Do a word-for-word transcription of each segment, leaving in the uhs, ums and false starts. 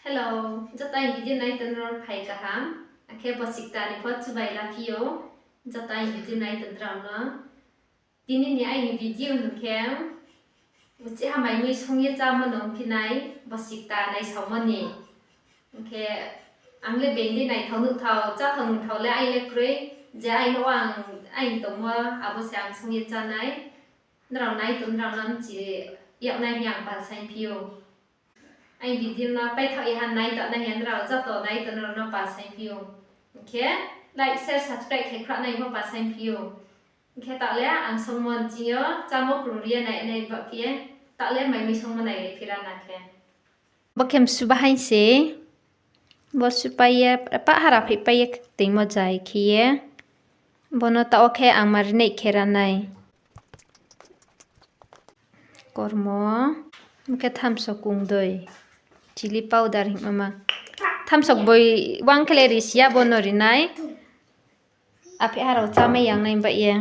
Hello, joto aini video nai tongnai rao phai kaham. Akhe bosi kta ni pho chubai la phi ou, joto aini video nai tongnai rao no. Tini ni aini video hing khe, uchih ha mai mui song ye chámo no ongphi nai, bosi kta naisaomo ni. Hing khe, ang le being di naithao nuhthao, cháthao nuhthao le aini le kroi, je aini no ang, aini tongmo abo se ang song ye chá nai. Nrao nai tong, nrao no mchi yag nai hing ye ang pal saingphi ou. Aini video no paithaoh ye ha nai tongnai hing ye nrao joto nai tongnai rao no pal saingphi ou. Hing khe like, share, subscribe khe khra nai pho pal saingphi ou. Hing khe taoh le ang songmo nching yo chámo krung ri ye nai nai baoh phi ye, taoh le mai mui songmo nai le phi ra na khe. Bo khe msu bahaing se. Bo supai ye, pah hara phaipai ye ktingmo jai khe ye. Bo no taoh wo khe ang marinate khe ra nai. Kormo, bo khe thamso kungdoi, chilli powder hingmo ma. Thamso boi wang khe le risi ya, bo no ri nai. Aphe ha rao chámai yang nai baoh ye.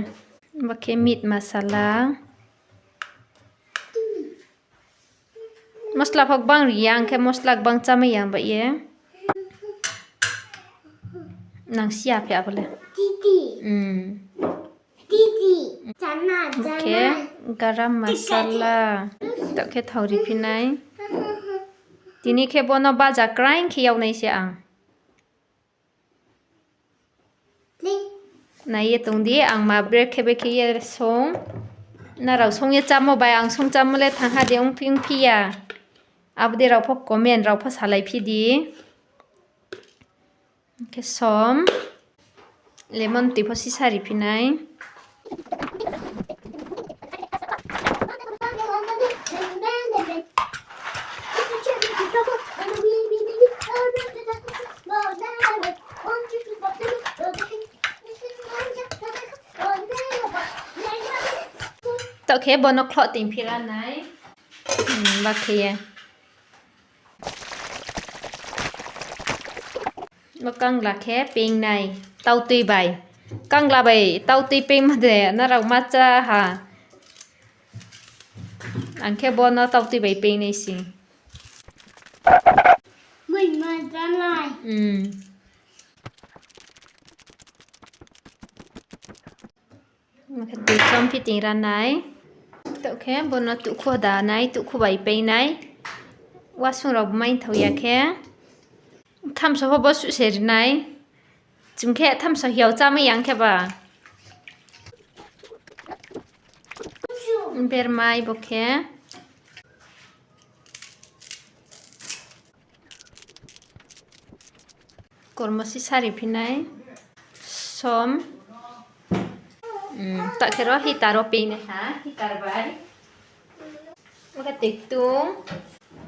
Bo khe meat masala. Mosla pho gbang ri ya, ang khe mosla gbang chámai yang baoh ye. Nang si ya phi abo le. Bo khe garam masala. Taoh khe thao ri phi nai. Tini khe bo no baja kraing khe yag nai se ang. Nai ye tong di, ang ma brekhe brekhe ye song. Nrao song ye chámo bai ang song chámo le thanng ha de ongphi ongphi ya. Abo dei rao pho comment rao pho salai phi di. Khe som, lemon tui pho sisa ri phi nai. Taoh khe bo no khloh ting phi ra nai. Ba khe ye. Bo kangla khe peing nai, tautui bai. Kangla bai tautui peingmo de nrao ma chá ha. Ang khe bo no tautui bai peing nai si. Tui chomphi ting ra nai. Taoh khe bo no tuhkhu da nai, tuhkhu bai peing nai. Wasung rao bo maithao ya khe. Thamso pho bo suh se ri nai. Chung khe thamso hiao chámai yang khe ba. Bermai bo khe. Kormo sisa ri phi nai. Som. Taoh khe ro heater wo peing nai ha, heater bai. Bo khe tiktung,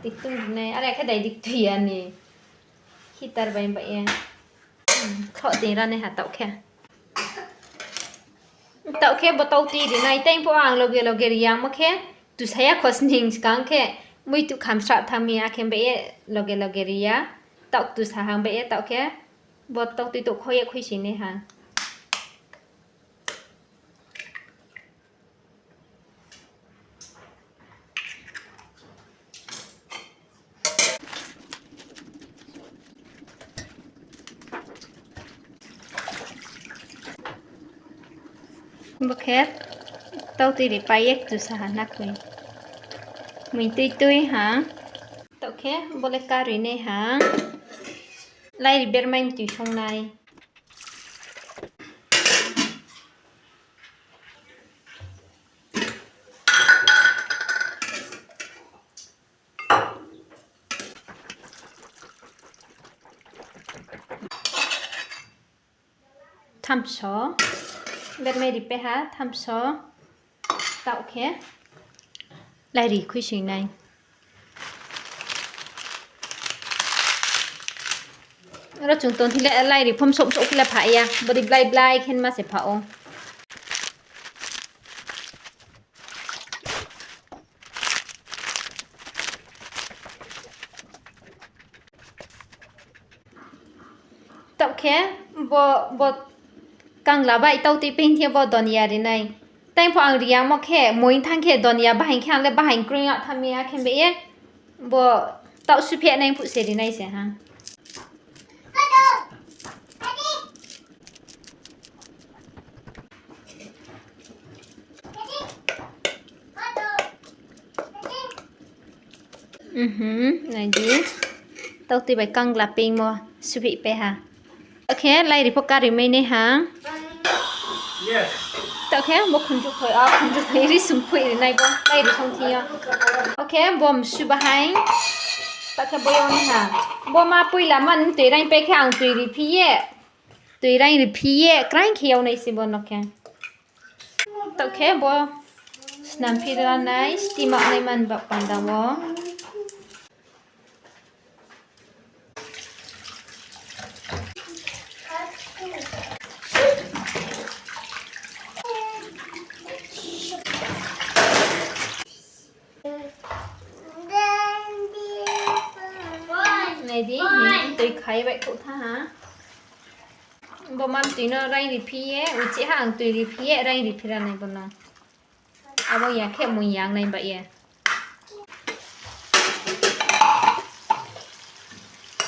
tiktung ri nai, are khe dai dik tui ya ni. Heater bai bai ye. Khloh ting ra nai ha taoh khe. Taoh khe bo tautui ri nai, tei pho ang loge loge ri yamo khe, tusa ya khosning skang khe, muitu khamsrah thanng mi, akhe bai ye loge loge ri ya, taoh tusa hang bai ye taoh khe, bo tautui touh kho ye khuising nai ha. Bo khe tautui ri pai ye ktusa ha na koi. Mui tui tui ha. Taoh khe bo le karoi nai ha. Lairi bermai mtui song nai. Thamso, bermai ri pai ha, thamso, taoh khe, lairi khuising nai. Oro chung tong thing le lairi phom souh souh khe le pha ya, bodei blai blai khe ma se pha ou. Taoh khe bo, bo kangla bai tautui peing khe bo donia ri nai. Tei pho ang ri yamo khe, moi thanng khe donia bahaing khe ang le bahaing kroi ya thanng mi ya khe be ye. Bo Taoh supheh nai phuh se ri nai se ha. Mhm, nai di. Taoh tui bai kangla pingmo supheh pai ha. Taoh khe lairi pho kari mai nai ha. Taoh khe bo khunju khoi, a khunju khoi ri sung khoi ri nai bo lairi song thing yo. Taoh khe bo msu bahai. Taoh khe bo yag nai ha. Bo ma poila man tui raing pai khe ang tui ri phi ye. Tui raing ri phi ye, kraing khe yag nai se bo no khe. Taoh khe bo snam phi ra nai, steam ag nai man ba panda wo. Nai di, hmm, tui khai bai khouh tha ha. Bo ma tui no raing ri phi ye, uchih ha ang tui ri phi ye, raing ri phi ra nai bo no. Abo ya khe mui yang nai ba ye.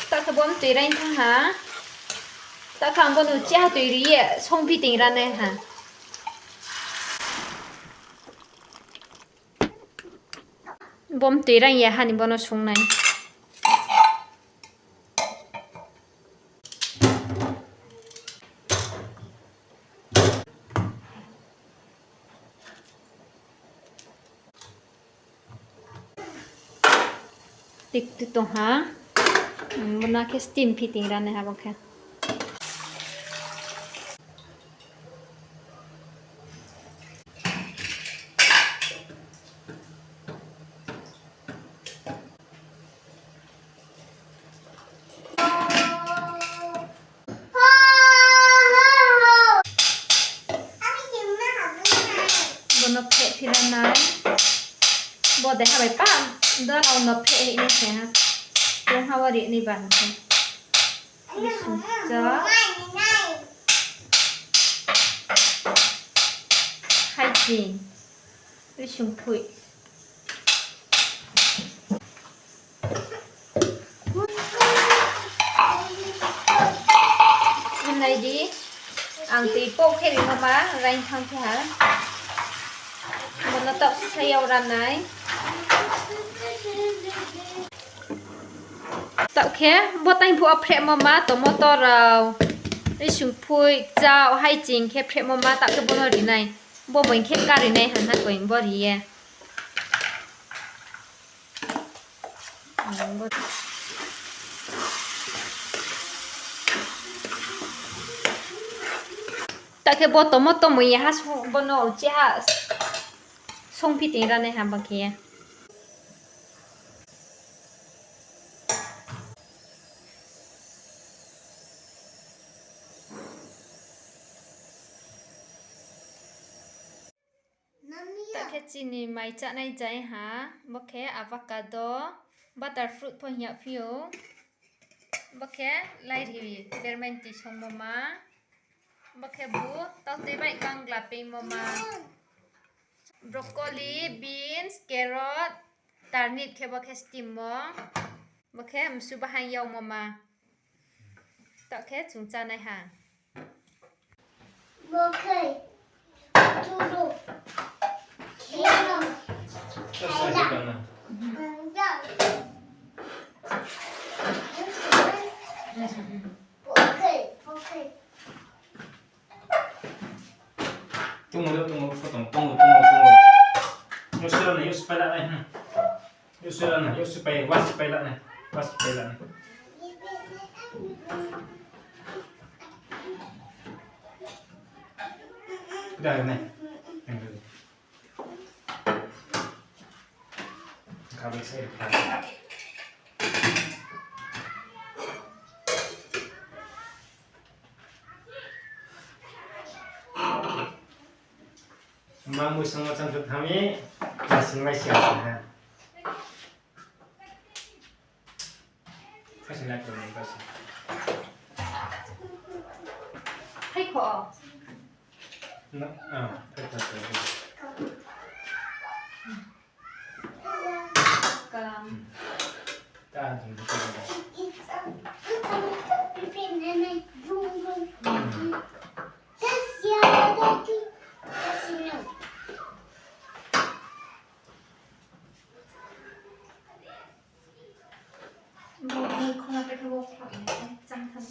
Taoh khe bo mtui raing thanng ha. Taoh khe ang bo no uchih ha tui ri ye, songphi ting ra nai ha. Bo mtui raing ya ha ni bo no sung nai. Tik tu tong ha. Hmm, bo no khe steam phi ting ra nai ha bo khe. Bo no pheh phi ra nai. Bo de ha bai pa, do rao no pheh ri nai se ha. Tong ha wo ri nai ba hing khe. Risung kcha. Haiching. Risung phui. Nai di, ang tui pok khe rimo ma, raing thanng khe ha. Bo no taoh sisa yag ra nai. Taoh khe bo taing phuh wo phrehmo ma tomato rao, risung phui, kchao, haiching khe phrehmo ma taoh khe bo no ri nai. Bo boi khe kari nai ha na koi bo ri ye. Taoh khe bo tomato mui ya ha, bo no uchih ha songphi ting ra nai ha ba khe ye. Taoh khe chini mai chánai jai ha, bo khe avocado, butter fruit pho hing yagphi ou. Bo khe lairi bermain tui songmo ma. Bo khe bu tautui bai kangla pingmo ma. Broccoli, beans, carrot, turnip khe bo khe steam mo. Bo khe msu bahaing yagmo ma. Taoh khe chung chánai ha. Tungmo do, tungmo, pho tong, tungmo, tungmo, tungmo. Yo sila nai, yo sipai la nai, hmm. Yo sila nai, yo sipai, wa sipai la nai, wa sipai la nai. Dah nai. Mang mui sangma chang sut thami, lasing mai siya ha. Kasi na kau kasi. Hai kho. Na, ah, hai kho. Kalam. Hmm. Ka, Khoma pai khe bo khoma chang thang.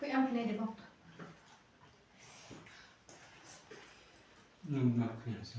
Koi ang phinai de bo. Nung ma phinai se.